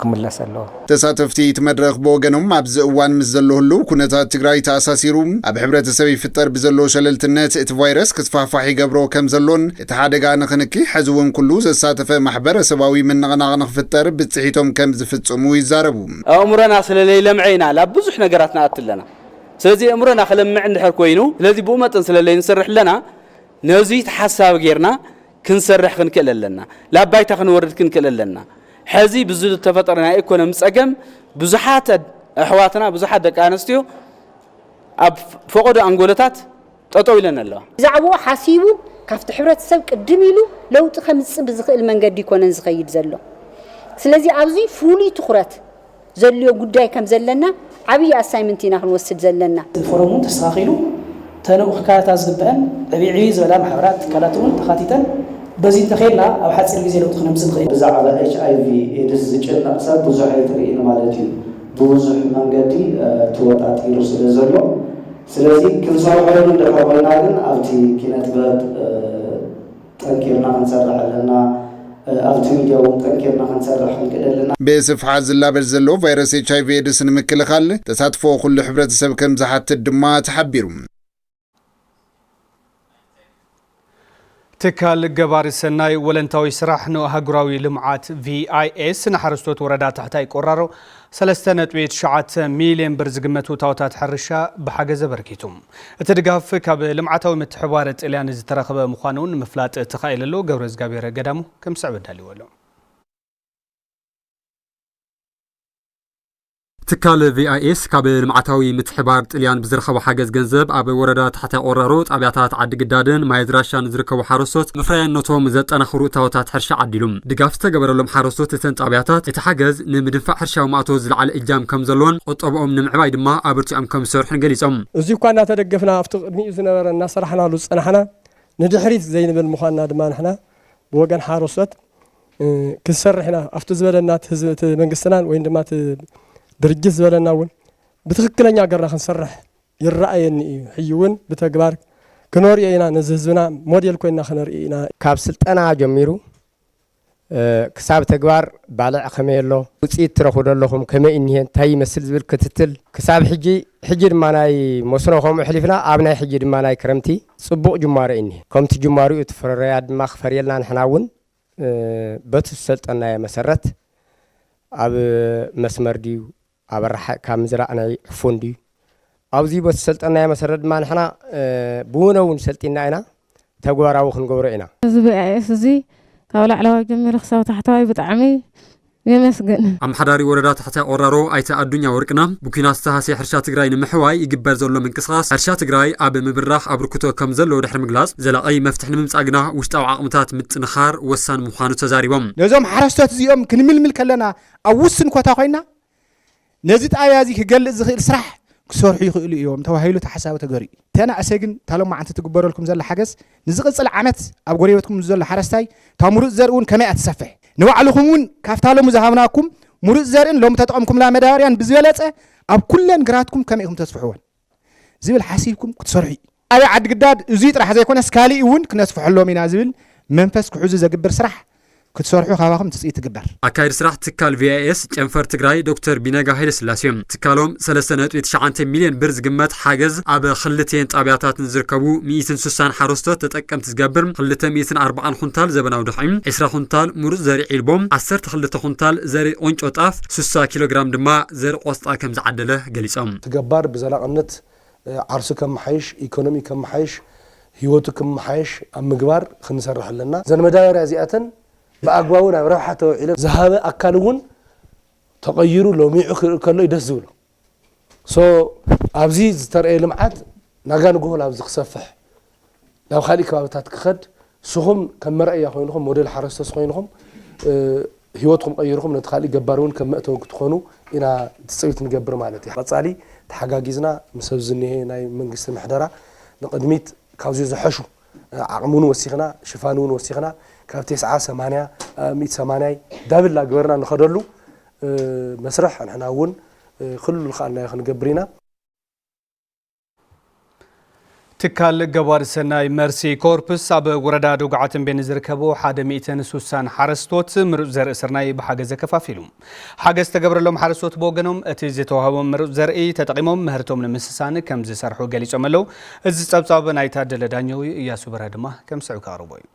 ክምለስ ኣለዎ። ተሳተፍቲ እቲ መድረኽ ብወገኖም ኣብዚ እዋን ምስ ዘሎ ህልው ኩነታት ትግራይ ተኣሳሲሩ ኣብ ሕብረተሰብ ይፍጠር ብዘሎ ሸለልትነት እቲ ቫይረስ ክስፋሕፋሕ ይገብሮ ከም ዘሎን እቲ ሓደጋ ንኽንኪ ሕዚ እውን ኩሉ ዘሳተፈ ማሕበረሰባዊ ምንቕናቕ ንኽፍጠር ብፅሒቶም ከም ዝፍፅሙ ይዛረቡ። ኣእምሮና ስለ ለይለምዐ ኢና ናብ ብዙሕ ነገራት ንኣቱ ኣለና። ስለዚ ኣእምሮና ክለምዕ እንድሕር ኮይኑ ስለዚ ብኡ መጠን ስለ ለይንሰርሕ ኣለና ነዙይ ተሓሳቢ ጌርና ክንሰርሕ ክንክእል ኣለና። ላብ ባይታ ክንወርድ ክንክእል ኣለና። ሕዚ ብዚ ዝተፈጠረ ናይ ኢኮኖሚ ጸገም ብዙሓት ኣሕዋትና ብዙሓት ደቂ ኣንስትዮ ኣብ ፈቐዶ ኣንጎሎታት ጠጠው ኢለን ኣለዋ። ብዛዕባኡ ሓሲቡ ካብቲ ሕብረተሰብ ቅድም ኢሉ ለውጢ ከምጽእ ብዝኽእል መንገዲ ይኮነን ዝኸይድ ዘሎ። ስለዚ ኣብዚ ፍሉይ ትኹረት ዘድልዮ ጉዳይ ከም ዘለና ዓብዪ ኣሳይመንት ኢና ክንወስድ ዘለና። ፎረም እውን ተስተኻኺሉ ተንኡ ክካየታ ዝግበአን ዕብይ ዕብይ ዝበላ ማሕበራት ትካላት እውን ተኻቲተን በዚ እንተኸይድና ኣብ ሓፂር ግዜ ለውጢ ክነምፅእ ንኽእል። ብዛዕባ ኤች ኣይ ቪ ኤድስ ዝጭነቕ ሰብ ብዙሕ ኣይትርእይን ማለት እዩ። ብብዙሕ መንገዲ ተወጣጢሩ ስለ ዘሎ ስለዚ ክንሰርሖ እንድሕር ኮይና ግን ኣብቲ ኪነ ጥበብ ጠንኪርና ክንሰርሕ ኣለና። ኣብቲ ሚድያ እውን ጠንኪርና ክንሰርሕ ክንክእል ኣለና። ብስፍሓት ዝላበድ ዘሎ ቫይረስ ኤች ኣይ ቪ ኤድስ ንምክልኻል ተሳትፎ ኩሉ ሕብረተሰብ ከም ዝሓትት ድማ ተሓቢሩ። ትካል ገባሪ ሰናይ ወለንታዊ ስራሕ ንኣህጉራዊ ልምዓት ቪ ኣይ ኤስ ንሓረስቶት ወረዳ ታሕታይ ቆራሮ ሰለስተ ነጥቢ ትሽዓተ ሚልዮን ብር ዝግመት እታወታት ሕርሻ ብሓገዝ ኣበርኪቱ። እቲ ድጋፍ ካብ ልምዓታዊ ምትሕብባር ጥልያን ዝተረኸበ ምዃኑ እውን ንምፍላጥ ተኻኢሉ ኣሎ። ገብረ እግዚኣብሔር ገዳሙ ከም ዝስዕብ ኣዳልዎ ኣሎ። ትካል ቪ ኣይ ኤስ ካብ ልምዓታዊ ምትሕባር ጥልያን ብዝረኸቦ ሓገዝ ገንዘብ ኣብ ወረዳ ታሕታይ ቆራሮ ጣብያታት ዓዲ ግዳድን ማይ ድራሻን ዝርከቡ ሓረስቶት ምፍራይነቶም ዘጠናኽሩ እታወታት ሕርሻ ዓዲሉ። ድጋፍ ዝተገበረሎም ሓረስቶት እተን ጣብያታት እቲ ሓገዝ ንምድንፋዕ ሕርሻዊ ማእቶ ዝለዓለ እጃም ከም ዘለዎን ቁጠብኦም ንምዕባይ ድማ ኣበርቲዖም ከም ዝሰርሑን ገሊጾም። እዚ እኳ እናተደገፍና ኣብቲ ቅድሚኡ ዝነበረ እናሰራሕናሉ ዝጸናሕና ንድሕሪት ዘይንብል ምዃንና ድማ ንሕና ብወገን ሓረስቶት ክንሰርሕ ኢና ኣብቲ ዝበለና እቲ ህዝቢ እቲ መንግስትናን ወይ ድማ እቲ ድርጅት ዝበለና እውን ብትኽክለኛ ገርና ክንሰርሕ ይረኣየኒ እዩ። ሕጂ እውን ብተግባር ክነርእዮ ኢና፣ ነዚ ህዝብና ሞዴል ኮይና ክነርእዮ ኢና። ካብ ስልጠና ጀሚሩ ክሳብ ተግባር ባልዕ ከመይ ኣሎ፣ ውፅኢት ትረኽቡ ዶ ኣለኹም፣ ከመይ እኒሄ፣ እንታይ ይመስል ዝብል ክትትል ክሳብ ሕጂ፣ ሕጂ ድማ ናይ መስኖ ከምኡ ኣሕሊፍና ኣብ ናይ ሕጂ ድማ ናይ ክረምቲ ፅቡቕ ጅማሮ እዩ እኒሄ። ከምቲ ጅማሪኡ እቲ ፍረያ ድማ ክፈርየልና ንሕና እውን በቲ ዝሰልጠናዮ መሰረት ኣብ መስመር ድዩ ኣብ ኣረሓቕካ ምዝራእ ናይ ዕፉን ድዩ ኣብዚ በቲ ዝሰልጠናዮ መሰረት ድማ ንሕና ብውነ እውን ሰልጢና ኢና ተግባራዊ ክንገብሮ ኢና። እዚ ቪ ኣይ ኤስ እዚ ካብ ላዕለዋይ ጀሚሩ ክሳብ ታሕተዋይ ብጣዕሚ የመስግን። ኣመሓዳሪ ወረዳ ታሕታይ ቆራሮ ኣይተ ኣዱኛ ወርቅና ብኲናት ዝተሃስየ ሕርሻ ትግራይ ንምሕዋይ ይግበር ዘሎ ምንቅስቓስ ሕርሻ ትግራይ ኣብ ምብራኽ ኣበርክቶ ከም ዘለዎ ድሕሪ ምግላፅ ዘላቒ መፍትሒ ንምምፃእ ግና ውሽጣዊ ዓቕምታት ምጥንኻር ወሳኒ ምዃኑ ተዛሪቦም። ነዞም ሓረስቶት እዚኦም ክንምልምል ከለና ኣብ ውስን ኮታ ኮይና ነዚ ጣብያ እዚ ክገልፅ ዝኽእል ስራሕ ክሰርሑ ይኽእሉ እዮም ተባሂሉ ተሓሳቢ ተገሪኡ። ተናእሰ ግን እታ ሎማዓንቲ ትግበረልኩም ዘላ ሓገዝ ንዝቕፅል ዓመት ኣብ ጎረቤትኩም ዘሎ ሓረስታይ እታ ምሩፅ ዘርኢ እውን ከመይ እያ ትሰፍሕ ንባዕልኹም እውን ካብታ ሎሚ ዝሃብናኩም ምሩፅ ዘርእን ሎሚ ተጠቐምኩምላ መዳበርያን ብዝበለፀ ኣብ ኩለን ግራትኩም ከመይ ኢኹም ተስፍሕወን ዝብል ሓሲብኩም ክትሰርሑ እዩ። ኣብ ዓዲ ግዳድ እዙይ ጥራሕ ዘይኮነስ ካሊእ እውን ክነስፍሐሎም ኢና ዝብል መንፈስ ክሕዙ ዘግብር ስራሕ ክትሰርሑ ካባኹም ትፅኢት ትግበር። ኣካይዲ ስራሕ ትካል ቪ ኣይ ኤስ ጨንፈር ትግራይ ዶክተር ቢነጋ ሃይለስላሴ ትካሎም ሰለስተ ነጥቢ ትሽዓተ ሚልዮን ብር ዝግመት ሓገዝ ኣብ ክልቴን ጣብያታት ንዝርከቡ ሚእትን ስሳን ሓረስቶት ተጠቀምቲ ዝገብር ክልተ ሚእትን ኣርባዓን ኩንታል ዘበናዊ ድኽዒ፣ ዕስራ ኩንታል ምሩፅ ዘርኢ ዒልቦ፣ ዓሰርተ ክልተ ኩንታል ዘርኢ ቁንጮ ጣፍ፣ ስሳ ኪሎ ግራም ድማ ዘርኢ ቆስጣ ከም ዝዓደለ ገሊፆም። እቲ ገባር ብዘላቕነት ዓርሱ ከመሓይሽ፣ ኢኮኖሚ ከመሓይሽ፣ ህይወቱ ክመሓየሽ ኣብ ምግባር ክንሰርሕ ኣለና። እዘን መዳበርያ እዚኣተን ብኣግባቡ ናብ ረብሓ ተውዒለን ዝሃበ ኣካል እውን ተቐይሩ ለሚዑ ክርኢ ከሎ እዩ ደስ ዝብሎ። ሶ ኣብዚ ዝተረእየ ልምዓት ናጋ ንግሆ ኣብዚ ክሰፍሕ ናብ ካሊእ ከባብታት ክኸድ ንስኹም ከም መርኣያ ኮይንኹም ሞዴል ሓረስቶት ኮይንኹም ህይወትኩም ቀይርኩም ነቲ ካሊእ ገባር እውን ከም መእተዊ ክትኾኑ ኢና ትፅቢት ንገብር ማለት እዩ። ቀፃሊ ተሓጋጊዝና ምስ ኣብዚ ዝኒሀ ናይ መንግስቲ ምሕደራ ንቕድሚት ካብዚ ዝሐሹ ዓቕሚ እውን ወሲኽና ሽፋን እውን ወሲኽና ካብ ተስዓ ሰማንያ ሚእቲ ሰማንያ ዳብል ላግበርና ንኸደሉ መስርሕ ንሕና እውን ኩሉ ዝኸኣልናዮ ክንገብር ኢና። ትካል ገባሪ ሰናይ መርሲ ኮርፕስ ኣብ ወረዳ ዶግዓ ተምቤን ዝርከቡ ሓደ ሚእትን ስሳን ሓረስቶት ምሩፅ ዘርኢ ስርናይ ብሓገዝ ኣከፋፊሉ። ሓገዝ ዝተገብረሎም ሓረስቶት ብወገኖም እቲ ዝተዋህቦም ምሩፅ ዘርኢ ተጠቒሞም ምህርቶም ንምስሳን ከም ዝሰርሑ ገሊፆም ኣለዉ። እዚ ፀብፃብ ናይ ታደለ ዳኘው እዩ። እያሱ በርሀ ድማ ከም ስዑ ከቕርቦ እዩ።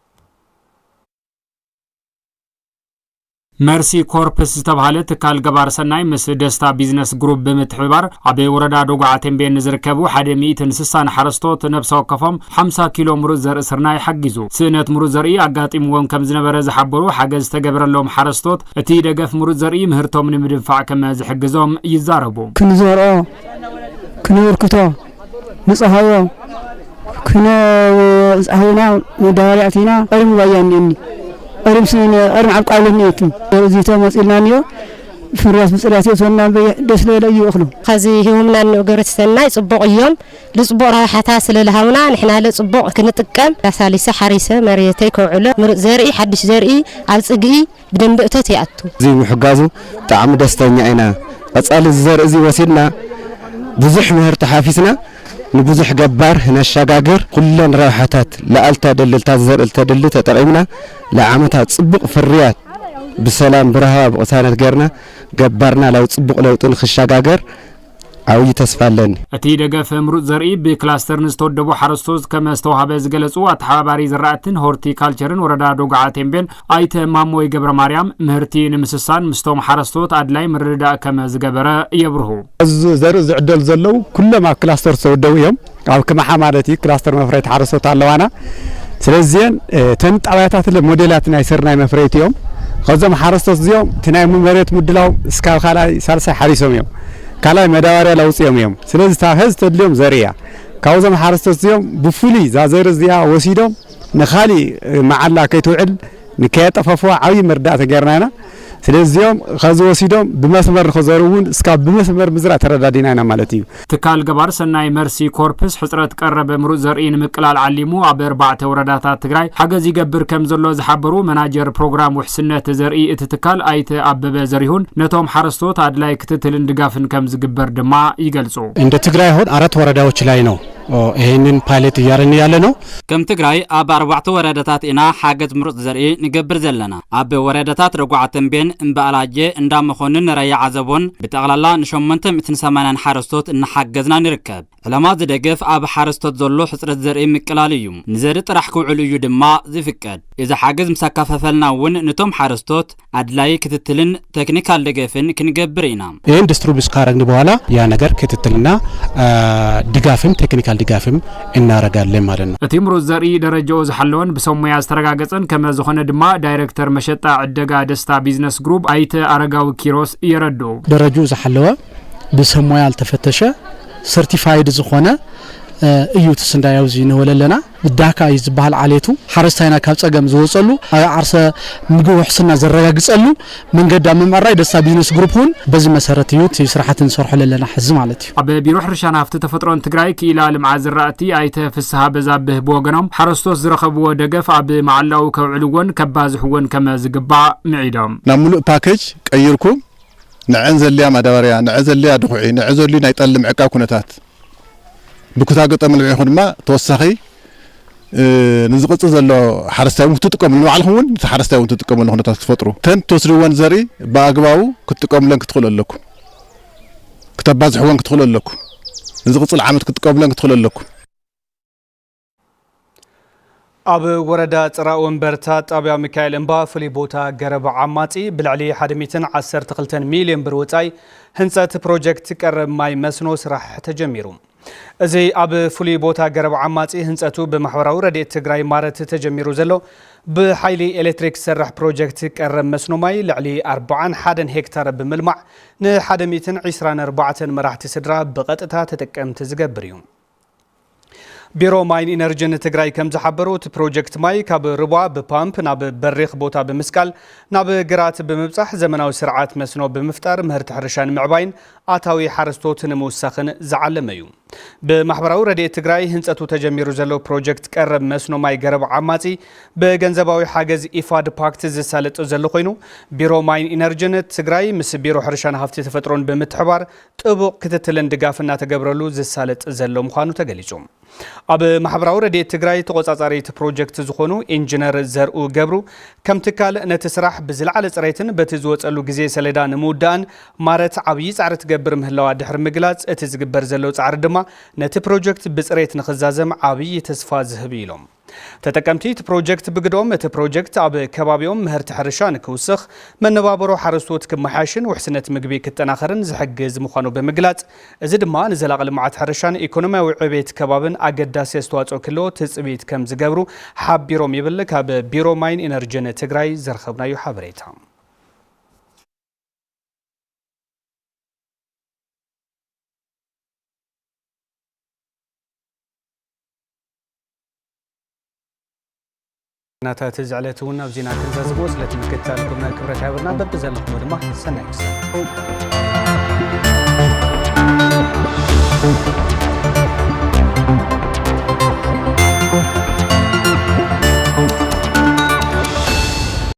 መርሲ ኮርፕስ ዝተባህለ ትካል ገባር ሰናይ ምስ ደስታ ቢዝነስ ግሩፕ ብምትሕብባር ኣብ ወረዳ ዶጉዓ ተምቤን ንዝርከቡ ሓደ ሚእትን ስሳን ሓረስቶት ነብሰ ወከፎም ሓምሳ ኪሎ ምሩፅ ዘርኢ ስርናይ ሓጊዙ። ስእነት ምሩፅ ዘርኢ ኣጋጢምዎም ከም ዝነበረ ዝሓበሩ ሓገዝ ዝተገበረሎም ሓረስቶት እቲ ደገፍ ምሩፅ ዘርኢ ምህርቶም ንምድንፋዕ ከም ዝሕግዞም ይዛረቡ። ክንዘርኦ፣ ክንብርክቶ፣ ንፀሃዮ ክነብፅሓ ኢና መዳበርያ ኣእቲና። ቀሪም ባያ እኒአኒ። ቀሪም ስኒ-፣ ቀሪም ዓብቃለት እኒአቲ። እዚ ተመፂልና እኒኦ። ፍርያት ብፅርያት ይወስወና በየ ደስ ለለ ይወክሉ። ከዚ ሂቦምና እኒኦ ገበርቲ ሰናይ ፅቡቕ እዮም። ልፅቡቕ ረብሓታ ስለ ልሃቡና ንሕና ለፅቡቕ ክንጥቀም ኣሳሊሰ ሓሪሰ መሬተይ ከውዕሎ ምሩፅ ዘርኢ ሓድሽ ዘርኢ ኣብ ፅግኢ ብደንቢ እቶት ይኣቱ። እዚ ምሕጋዙ ብጣዕሚ ደስተኛ ኢና። ቀፃሊ እዚ ዘርኢ እዚ ወሲድና ብዙሕ ምህርቲ ሓፊስና ንብዙሕ ገባር ነሻጋግር። ኩለን ረብሓታት ለኣልታ ደልልታ ዘርኢ ተደሊ ተጠቒምና ለዓመታት ፅቡቕ ፍርያት ብሰላም ብረሃ ብቕሳነት ገርና ገባርና ላብ ፅቡቕ ለውጢ ንክሻጋገር ዓብዪ ተስፋ ኣለኒ። እቲ ደገፍ ምሩፅ ዘርኢ ብክላስተር ንዝተወደቡ ሓረስቶት ከም ዝተዋህበ ዝገለፁ ኣተሓባባሪ ዝራእትን ሆርቲካልቸርን ወረዳ ዶግዓ ቴምቤን ኣይተ ማሞይ ገብረ ማርያም ምህርቲ ንምስሳን ምስቶም ሓረስቶት ኣድላይ ምርድዳእ ከም ዝገበረ የብርሁ። እዚ ዘርኢ ዝዕደል ዘለዉ ኩሎም ኣብ ክላስተር ዝተወደቡ እዮም። ኣብ ክማሓ ማለት እዩ ክላስተር መፍረይቲ ሓረስቶት ኣለዋና። ስለዚን እተን ጣብያታት ለ ሞዴላት ናይ ስርናይ መፍረይቲ እዮም። ከዞም ሓረስቶት እዚኦም እቲ ናይ መሬት ምድላው እስካብ ካልኣይ ሳልሳይ ሓሪሶም እዮም። ካልኣይ መዳበርያ ለውፅኦም እዮም። ስለዚ እታ ኸዚ ተድልዮም ዘርኢ እያ። ካብዞም ሓረስቶት እዚኦም ብፍሉይ እዛ ዘርኢ እዚኣ ወሲዶም ንኻሊእ መዓላ ከይትውዕል ንከየጠፈፍዋ ዓብዪ መርዳእታ ጌርና ኢና። ስለዚኦም ኸዚ ወሲዶም ብመስመር ንኸዘርኡ እውን እስካብ ብመስመር ምዝራእ ተረዳዲና ኢና ማለት እዩ። ትካል ገባር ሰናይ መርሲ ኮርፕስ ሕፅረት ቀረብ ምሩፅ ዘርኢ ንምቅላል ዓሊሙ ኣብ ኣርባዕተ ወረዳታት ትግራይ ሓገዝ ይገብር ከም ዘሎ ዝሓበሩ መናጀር ፕሮግራም ውሕስነት ዘርኢ እቲ ትካል ኣይተ ኣበበ ዘሪሁን ነቶም ሓረስቶት ኣድላይ ክትትልን ድጋፍን ከም ዝግበር ድማ ይገልፁ። እንደ ትግራይ አሁን አራት ወረዳዎች ላይ ነው ይህንን ፓይለት እያረን ያለ ነው። ከም ትግራይ ኣብ ኣርባዕተ ወረዳታት ኢና ሓገዝ ምሩፅ ዘርኢ ንገብር ዘለና። ኣብ ወረዳታት ረጓዓ ተንቤን፣ እምበኣላጀ፣ እንዳ መኾንን፣ ራያ ዓዘቦን ብጠቕላላ ን ሸሞንተ ሚእትን ሰማንያን ሓረስቶት እናሓገዝና ንርከብ። ዕላማ እዚ ደገፍ ኣብ ሓረስቶት ዘሎ ሕፅረት ዘርኢ ምቅላል እዩ። ንዘርኢ ጥራሕ ክውዕል እዩ ድማ ዝፍቀድ። እዚ ሓገዝ ምስ ኣካፋፈልና እውን ነቶም ሓረስቶት ኣድላዪ ክትትልን ተክኒካል ደገፍን ክንገብር ኢና። ይህን ዲስትሪቢዩት ካረግን በኋላ ያ ነገር ክትትልና ድጋፍም ቴክኒካል ድጋፍም እናረጋለን ማለት ነው። እቲ ምሩፅ ዘርኢ ደረጃኡ ዝሓለወን ብሰብ ሞያ ዝተረጋገፀን ከመ ዝኾነ ድማ ዳይሬክተር መሸጣ ዕደጋ ደስታ ቢዝነስ ግሩፕ ኣይተ ኣረጋዊ ኪሮስ የረድኡ። ደረጃኡ ዝሓለወ ብሰብ ሞያ ዝተፈተሸ ሰርቲፋይድ ዝኾነ እዩ። እቲ ስንዳይ ኣብዚ ንበሎ ኣለና ዳካ እዩ ዝበሃል ዓሌቱ። ሓረስታይና ካብ ፀገም ዝወፀሉ ኣብ ዓርሰ ምግቢ ውሕስና ዘረጋግፀሉ መንገዲ ኣብ ምምዕራይ ደስታ ቢዝነስ ግሩፕ እውን በዚ መሰረት እዩ እቲ ስራሕቲ ንሰርሖ ዘለና ሕዚ ማለት እዩ። ኣብ ቢሮ ሕርሻን ሃፍቲ ተፈጥሮን ትግራይ ክኢላ ልምዓት ዝራእቲ ኣይተ ፍስሃ በዛብህ ብወገኖም ሓረስቶት ዝረኸብዎ ደገፍ ኣብ መዓላዊ ከውዕልዎን ከባዝሕዎን ከመ ዝግባእ ምዒዶም። ናብ ምሉእ ፓኬጅ ቀይርኩም ንዐን ዘልያ ማዳበርያ፣ ንዐ ዘልያ ድኹዒ፣ ንዐ ዘልዩ ናይ ጠሊ ምዕቃብ ኩነታት ብኩታ ገጠም ልምዒኹ ድማ ተወሳኺ ንዝቕፅል ዘሎ ሓረስታይ እውን ክትጥቀሙ ንባዕልኹም እውን እቲ ሓረስታይ እውን ትጥቀመሉ ኩነታት ክትፈጥሩ እተን ትወስድወን ዘርኢ ብኣግባቡ ክትጥቀሙለን ክትኽእሉ ኣለኩም። ክተባዝሕወን ክትኽእሉ ኣለኩም። ንዝቕፅል ዓመት ክትጥቀሙለን ክትኽእሉ ኣለኩም። ኣብ ወረዳ ጽራእ ወንበርታ ጣብያ ሚካኤል እምባ ፍሉይ ቦታ ገረብ ዓማጺ ብልዕሊ ሓደ ሚእትን ዓሰርተ ክልተን ሚልዮን ብር ወጻኢ ህንጸት ፕሮጀክት ቀረብ ማይ መስኖ ስራሕ ተጀሚሩ። እዚ ኣብ ፍሉይ ቦታ ገረብ ዓማጺ ህንጸቱ ብማሕበራዊ ረድኤት ትግራይ ማረት ተጀሚሩ ዘሎ ብሓይሊ ኤሌክትሪክ ዝሰርሕ ፕሮጀክት ቀረብ መስኖ ማይ ልዕሊ ኣርባዓን ሓደን ሄክታር ብምልማዕ ንሓደ ሚእትን ዕስራን ኣርባዕተን መራሕቲ ስድራ ብቐጥታ ተጠቀምቲ ዝገብር እዩ። ቢሮ ማይን ኢነርጂን ትግራይ ከም ዝሓበሩ እቲ ፕሮጀክት ማይ ካብ ርቧ ብፓምፕ ናብ በሪኽ ቦታ ብምስቃል ናብ ግራት ብምብፃሕ ዘመናዊ ስርዓት መስኖ ብምፍጣር ምህርቲ ሕርሻ ንምዕባይን ኣታዊ ሓረስቶት ንምውሳኽን ዝዓለመ እዩ። ብማሕበራዊ ረድኤት ትግራይ ህንፀቱ ተጀሚሩ ዘሎ ፕሮጀክት ቀረብ መስኖ ማይ ገረብ ዓማፂ ብገንዘባዊ ሓገዝ ኢፋድ ፓክት ዝሳለጥ ዘሎ ኮይኑ ቢሮ ማይን ኢነርጂን ትግራይ ምስ ቢሮ ሕርሻን ሃፍቲ ተፈጥሮን ብምትሕባር ጥቡቕ ክትትልን ድጋፍ እናተገብረሉ ዝሳለጥ ዘሎ ምዃኑ ተገሊጹ። ኣብ ማሕበራዊ ረድኤት ትግራይ ተቖጻጻሪ እቲ ፕሮጀክት ዝኾኑ ኢንጂነር ዘርኡ ገብሩ ከም ትካል ነቲ ስራሕ ብዝለዓለ ጽሬትን በቲ ዝወጸሉ ግዜ ሰሌዳ ንምውዳእን ማረት ዓብዪ ጻዕሪ ትገብር ምህላዋ ድሕሪ ምግላጽ እቲ ዝግበር ዘሎ ጻዕሪ ድማ ነቲ ፕሮጀክት ብጽሬት ንኽዛዘም ዓብዪ ተስፋ ዝህብ እዩ ኢሎም። ተጠቀምቲ እቲ ፕሮጀክት ብግደኦም እቲ ፕሮጀክት ኣብ ከባቢኦም ምህርቲ ሕርሻ ንክውስኽ፣ መነባብሮ ሓረስቶት ክመሓየሽን ውሕስነት ምግቢ ክጠናኸርን ዝሕግዝ ምዃኑ ብምግላጽ፣ እዚ ድማ ንዘላቒ ልምዓት ሕርሻን ኢኮኖሚያዊ ዕቤት ከባብን ኣገዳሲ ኣስተዋፅኦ ክህልዎ ትፅቢት ከም ዝገብሩ ሓቢሮም ይብል ካብ ቢሮ ማይን ኢነርጂን ትግራይ ዝረኸብናዮ ሓበሬታ። ናታት እዚ ዕለት እውን ኣብዚ ኢና ክንዛዝሞ። ስለቲ ምክትታልኩም ናይ ክብረት ሃብርና በብዘለኹሞ ድማ ሰናይ ምሳል።